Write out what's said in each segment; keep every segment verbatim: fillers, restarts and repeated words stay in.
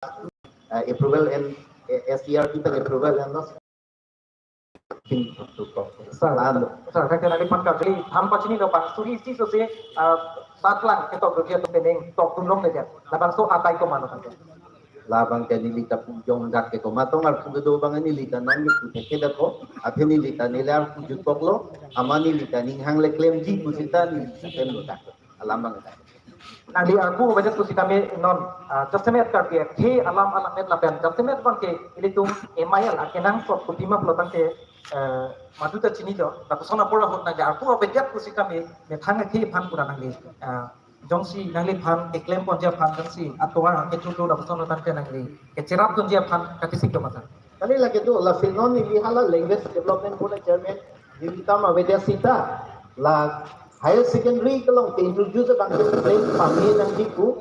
uh, approval and, uh, S C E R T pen approval and not. Sir, sir, kan nangliphan karjuli than pachini lo, bang suri isi sose, ah, satlang ketok doji atum penang tokdun longledet. Labangso atai komatlo tangte? Labang ke neli ta pu jongdak ke komat tong arpu kedo abang neli ta nangli pu thekthedet ko. Athe neli ta neli arpu jutkoklo. Amat neli ta ning hang le klemji pu seta neli ta klemlo ta. Alam abang ta. Nangli arpu avedet pusitame non, ah, jasemet Karbi akhei alam alammet lapen jasemet abangke ilitum M I L akenangsot kopima pulo tangte, eh, madu ta chinijo, lapuson apor ahut nangli arpu avedet pusitame methang akhei aphan pura nangli, ah, jongsi nangliphan keklem ponji aphan jongsi atovar kechotlo lapuson tangte nangli kecherap dunji aphan katisik do ma sir? Kali lake do, lasi non neli hala language development board chairman neli tam avedet seta, la higher secondary kelong te introduce abangke plan pame nangji pu.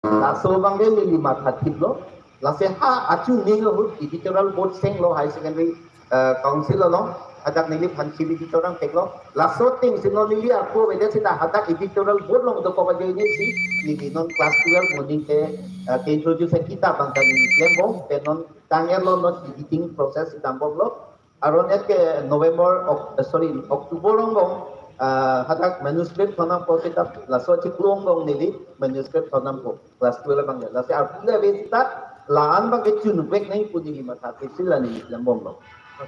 Laso abangke neli mathathiplo. Lasi ha achuning ahut editorial board senglo higher secondary, eh, council along. Hadak neliphan chief editor nangteklo. Laso atheng si non neli arpu avedet seta hadak editorial board along dokok ajoine si neli non class twelve moning te, eh, ke introduce kitab abangta neli klembom, pen non tanglo, non editing process dambomlo. Aron et ke November, Oc-, eh, sorry, October angbong, ah, hadak manuscript thondampo seta, laso chiklo angbong neli manuscript thondampo, class twelve abangke. Lasi arpu le ave seta, la-an abangke chunvek nangji pu neli mathathip si la neli klembomlo.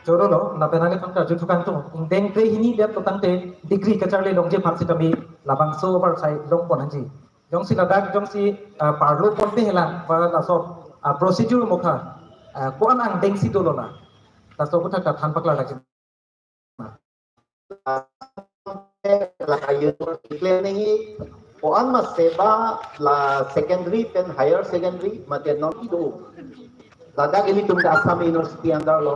Chorolo, lapen nangliphan karju thukang tung, ingdeng krehini det lo tangte degree kacharli longji aphan sitame labangso avarsai longpon nangji. Jongsi ladak, jongsi, ah, parlo ponpe helang, ba laso, ah, procedure mokha, ah, ko-an angdeng si dolo na. Laso aputhak ta than paklar lagi. La university klem nangji, ko-an ma seba la secondary pen higher secondary mate non ido. Ladak ilitum ke Assam University under lo,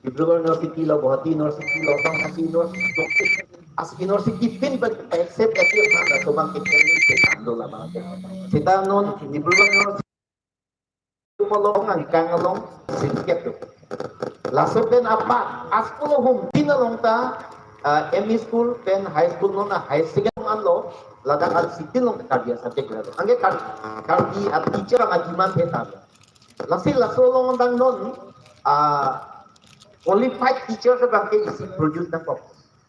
Dibrugarh University lo, Guwahati University lo, Guwahati University lo. As university pin pen except ati aphan laso abangke training ke tando labang ke. Seta non Dibrugarh University malong angkang along sirkep do. Laso pen apa as pulo hum tin along ta, ah, M E school pen high school lo na high secondary along lo, ladak al sitin along Karbi a subject lo. Anke Kar-, Karbi a teacher ang ajiman the ta. Lasi laso along dang non, ah, qualified teachers abangke isi produce nangkok.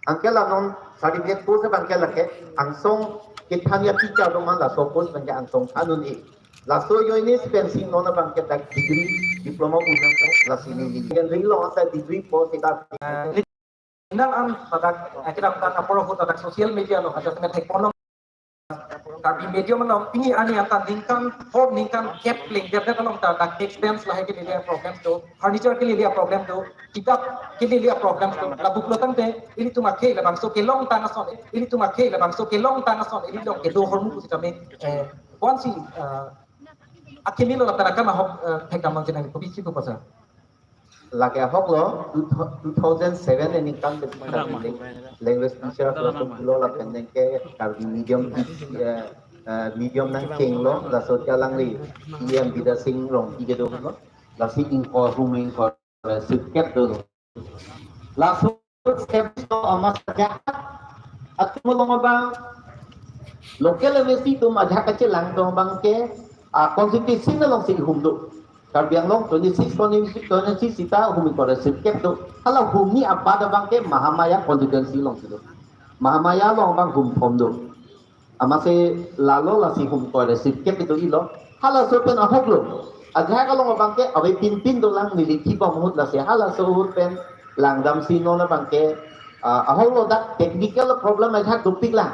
Anke la non certificate course abangke lake angsong kethan a-teacher do ma laso course abangke angsong than un-e. Laso ajoine si pensi non abangke dak degree, diploma un nangpo, lasi neli. Yen ring lo asa degree po seta. Nang an ladak, eh, kedamtang apor ahut ladak social media lo, ada semet hek ponong. Karbi medium along, pini arni anta ningkan, hor ningkan kep plengdet along ta, dak text bench lahai kelele a-problem do, furniture kelele a-problem do, kitap kelele a-problem do, lapu pulo tangte, ilitum akhei labangso kelongtang ason, ilitum akhei labangso kelongtang ason, ili along kedo ahormu pusitame, eh, bonsi, eh, akimi lo lapen akam ahok, eh, thekdam nangji nang kopi chipu pasa. Lake ahok lo, two thou-, two thousand seven aningkan ke lang-, language teacher laso pulo lapen nengke Karbi medium, eh, eh, medium nangkenglo, laso ke alangli E M Bidya Sing Rongpi kedo lo, lasi ingkoi hum ingkoi sirkep do. Laso step to ama saja atum along abang local M A C atum ajahak kachelang do abangke, ah, constituency along si hum do. Karbi Anglong twenty-six constituency, constituency seta hum ingkoi ra sirkep do. Hala humni abat abangke Mahamaya constituency along si do. Mahamaya along abang hum thom do. Amatsi lalo lasi hum ingkoi ra sirkep do-ilo. Halaso pen ahok lo. Ajahak along abangke ave pinpin dolang neli kibom ahut lasi halaso ahut pen langdamsi non abangke, ah, ahok lo dak technical problem ajahak dopik lang.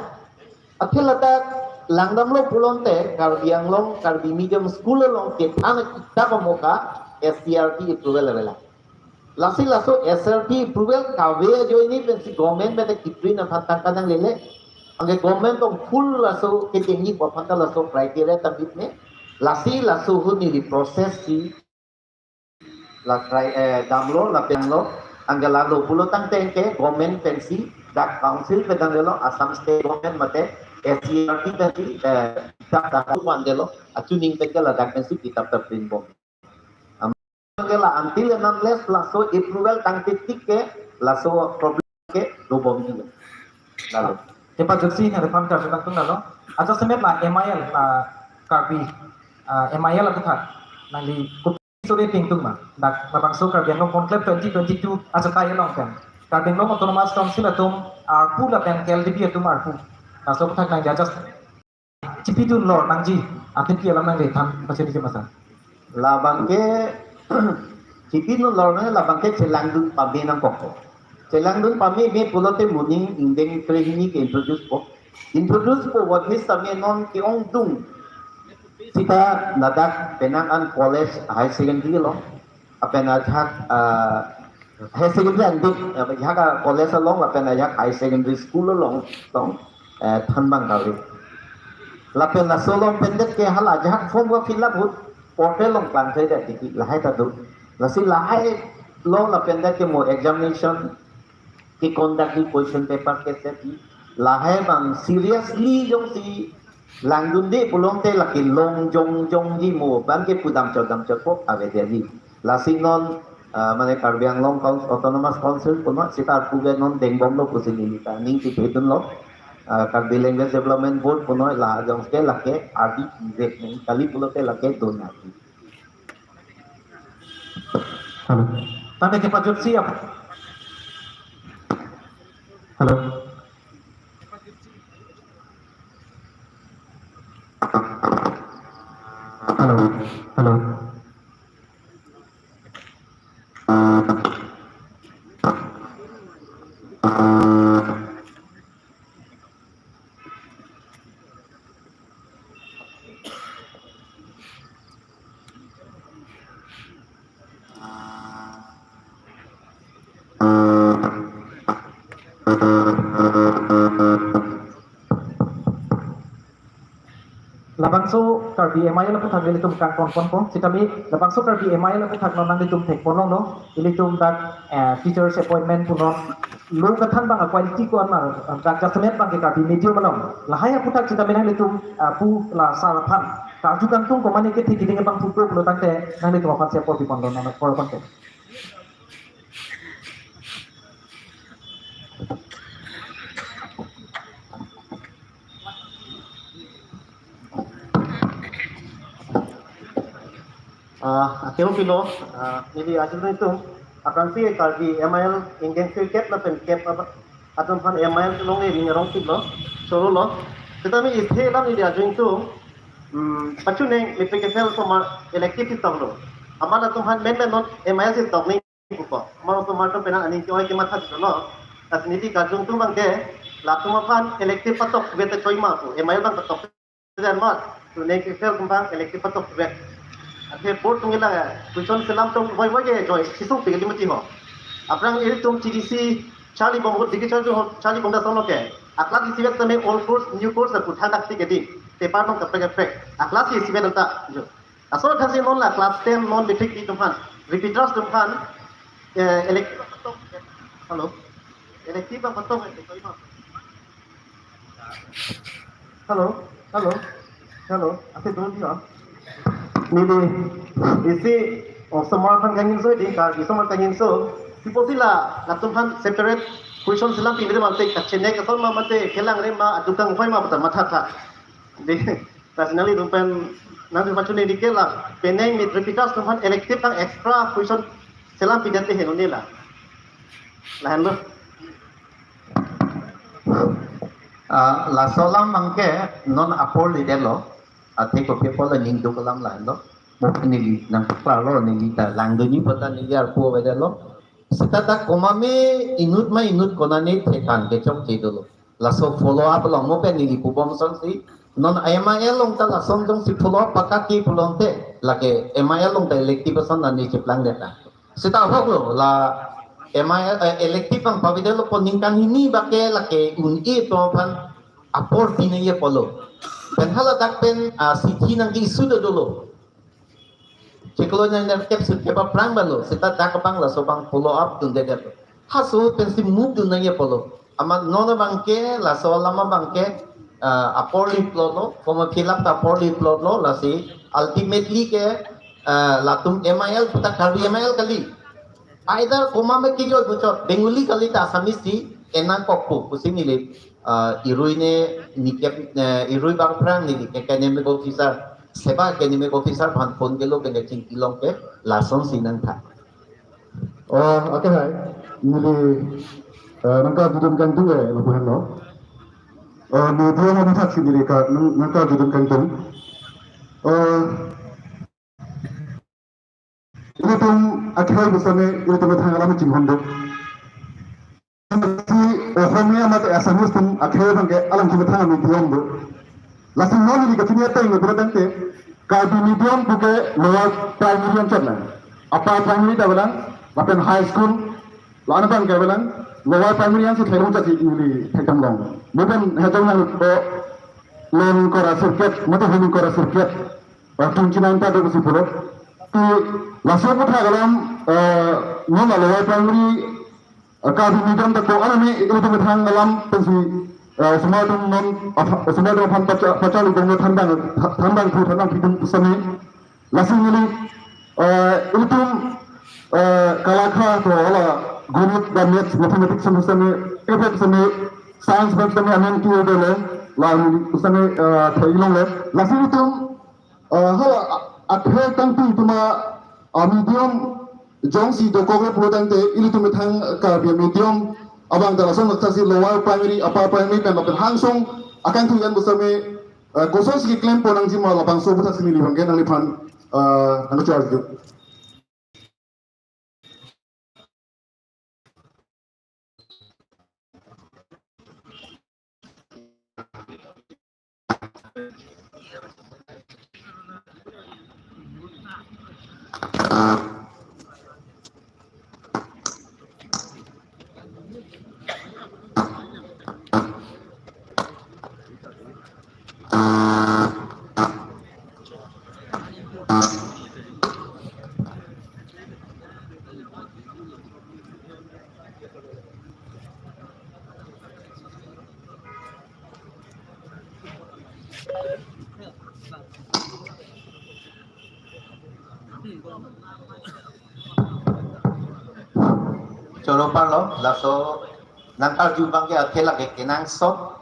Athe ladak langdamlo pulote Karbi Anglong Karbi medium school along kethan a-kitap amoka S C E R T approval avelang. Lasi laso S C E R T approval kave ajoine pensi government mate kipri na phan tangka nanglele. Anke government tong full laso ketengji pu aphan ta laso criteria ta meet me. Lasi laso ahut neli process si la cri-, eh, damlo, lapen lo. Anke lalo pulo tangte ke government pensi dak council pen damlo, Assam state government mate S C E R T pensi, eh, dak dak mandelo. Achuning pen ke ladak pensi kitap ta print bom. Am-, ke la until and unless laso approval tangte tik ke laso problem ke dobom di. Lalo. Tepa juksi na depan ka jukan tung lalo. Aja semet la M I L la Karbi, ah, M I L aputhak nangli kopi sore tingtung ma. Dak labangso Karbi Anglong Conclave twenty twenty-two achatai along pen Karbi Anglong Autonomous Council atum arpu lapen K L D B atum arpu. Laso aputhak nangli just chipidun lor nangji, athe pi alam nangli than pachini ji masa. Labang ke chipidun lor nang labang ke chelangdun pame nangkokpo. Chelangdun pameme pulote moning ingdeng krehini ke introduce po. Introduce po what means tame non ke-ongdung sita ladak penang an college high secondary along. Lapen ajahak, ah, high secondary andi, ah, ajahak a college along, lapen ajahak high secondary school along, along, eh, thanbang kali. Lapen laso along pendet ke hala ajahak form ko fill up ahut portal along pangse det tiki, lahai ta do. Lasi lahai along lapen det ke mo examination ke conduct di, question paper ke set di, lahai abang seriously jongsi langdunde pulote lake long jong jong di mo abang ke pudam chodam chodpo avedet di. Lasi non, ah, mane Karbi Anglong Coun-, Autonomous Council puno sita arpu ke non dengbomlo pusi neli ta ning chipidunlo. Ah, Karbi Language Development Board puno la jongsi lake ardi ive ning kali pulote lake dun ardi. Hello. Tangte kepajutsi apa? Hello. Hello. Hello. Labangso Karbi M I L aputhak ilitum kangkon ponpo, sitame labangso Karbi M I L aputhak non nanglitum thekponlonglo, ilitum dak, eh, teachers appointment punon, lo kathan abang a quality ko-an ma, eh, dak jasemet abang ke Karbi medium along. Lahai aputhak sitame nanglitum, eh, pu la sar aphan karju kangtung komane kethe keding abang pu do pulo tangte nanglitum aphan si apor piponlo non apor ponte. Ah, akhir pilo, ah, neli ajun itu, aphrangsi Karbi M I L ingdeng sirkep lapen kep apa, atum aphan M I L longle ning arong sitlo, chorolo. Sitame ithe alam neli ajun itu, hmm, pachuneng mepik kesel osomar elective si toklo. Amat atum aphan men men non M I L si tok ning pupo. Amat osomar atum penang aning ke-oi kematha dolo. Lasi neli karjuntung abang ke, latum aphan elective patok vet choi ma pu, M I L abang patok vet ma, tu neng ke sel kumbang elective patok vet. Athe board atum ila question selam atum voi voi ke joi, sisung pik limiti ho. Aphrang ilitum T D C charlibom ahut, D K charjung ahut, charlibom da sono ke. A class isivet tame old course, new course la puthang dak ti ke di. Paper nong kaprek kaprek. A class isivet anta, jo. Laso thansi non la class ten non matric atum aphan, repeaters atum aphan, eh, elective patok. Hello. Elective patok. Hello, hello, hello. Ate dun dia. Neli isi, oh, osomar aphan kangjinso, di Karbi osomar kangjinso. Sipo sila latum aphan separate question selam pide mate kachene kason ma mate kelang re ma adukang hoi ma pata matha tha. Di, tas nangli atum pen, nangli atum pachuneng di ke la, penang mit repeaters atum aphan elective tang extra question selam pidet te heno nela. Lahenlo. Ah, laso alam abang ke non apor lidetlo. Athe kopi apot la ningduk alam lahenlo. Mo neli nangklarlo, neli ta langdunji apot ta neli arpu avedetlo. Sita ta komame inut ma inut konane thetan kechokche dolo. Laso follow up along mo pen neli pubom asonsi, non M I L along ta lason jongsi follow up pakaki pulote, lake M I L along ta elective ason nani cheplang deta. Sita ahok lo, la M I L, eh, elective abang pavedetlo pu ningkan hini bak ke lake un-e atum aphan apor pineye pulo. Pen hala dak pen, ah, sithi nangke-issue dolo. Chiklo nang nerkep sirkep aphrang abang lo, sita dak abang laso abang follow up dunde det. Halaso pensi move dun nangji pulo. Amat non abang ke laso alam abang ke, ah, apor liplotlo, form fill up ta apor liplotlo, lasi ultimately ke, ah, latum M I L puta Karbi M I L kali. Either komame kijoi buchot, Bengali kali ta Assamese si, enang kokpo, pusi neli, ah, irui ne nikep, eh, irui bang aphrang neli, academic officer. Seba academic officer aphan phone kelo pen chingki long ke lasonsi nangtha. Oh, okay, hai. Neli, eh, nangkarjudun kangtung ke lapu henlo. Eh, media ma buthat si neli ka, nang, nangkarjudun kangtung. Eh, ilitum akhei pusitame, ilitum methang alam chinghon do. Si, eh, Ohomia mate Assamese atum akhei abang ke alangtum methang a-medium do. Lasi non neli kachini ateng lo pura tangte, Karbi medium puke lower primary anchot lang. Upper primary ta avelang, lapen high school, la-an abang ke avelang, lower primary ansi theklong chat si neli thekdam long. Mungkin hejong nang ko lon kora sirkep, mate huni kora sirkep, eh, tungchi nang ta do si pulo. Ti laso aphuthak alam, eh, non la lower primary, eh, Karbi medium ta ko aname ilitum methang alam pensi, eh, osomar atum non, osomar atum aphan pacha, pachali donglo thandang, thandang thu, thandang phidung pusitame. Lasi neli, eh, ilitum, eh, kalakha to hala gonit ba maths, mathematics pusitame, epek pusitame, science pusitame amen ki dolo, la pusitame, eh, theklongle. Lasi ilitum, eh, hala a-, akhei tangpi atum a-medium jongsi dokok le pulo tangte, ilitum methang Karbi medium abang ta lason lakta si lower primary, upper primary pen lapen hangsong akangtui an pusitame, eh, kosonsi klempo nangji ma labangso aputhak si neli abang ke nangliphan, eh, nangkacharju. Choro parlo, laso nangkarju abang ke akhei lake kenangsot.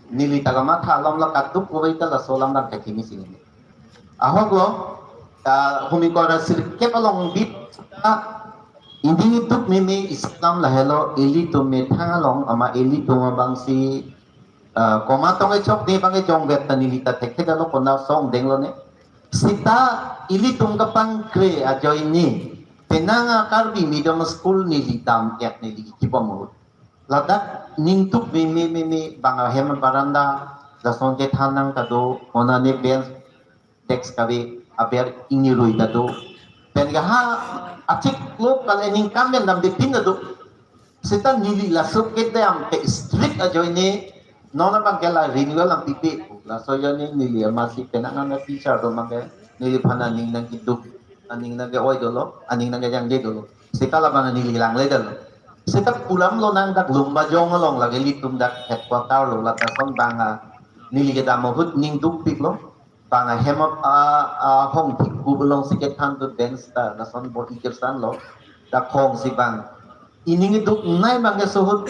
Neli ta kamatha alam la kaduk kove ta laso alam dang kachini si neli. Ahok lo, ta huni kora sirkep along bit ta, indi duk meme islam lahelo, ilitum methang along ama ilitum abangsi, eh, komat tong kechok ne abang ke jongvet ta neli ta thekthe lo, konat asong denglo ne. Seta ilitum kapangkre ajoine, penang a-Karbi medium school neli dam-et neli kipom ahut. Ladak ningduk meme meme abang ahem baranda, lason kethan nang ta do, konane bench, desk kave aber ingnirui ta do. Pen ke ha achiklo kali ningkan pen damde pin ta do. Seta neli laso kedam ke strict ajoine, non abang ke la renewal nangpipe. Laso ajoine neli amatsi penang an teacher do abang ke neliphan aning nangkeduk, aning nangke-oi dolo, aning nangkejangje dolo. Seta labang neli langle dolo. Seta pulam lo nang dak Lumbajong along lake ilitum dak headquarter lo, la ta ason abang a neli kedam ahut ningdukpik lo. Abang ahem a, a, ahong thik ku alongsi kethan tu bench ta lason bo ikirsan lo. Dak hongsi abang ining iduk nai abang ke suhut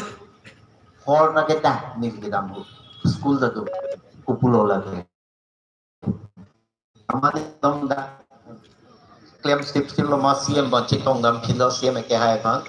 hor na keta neli kedam ahut. School ta do, kopulo lake. Amani tong dak klem sip sip lo ma C M ba chitong dam philo C M ke hai abang.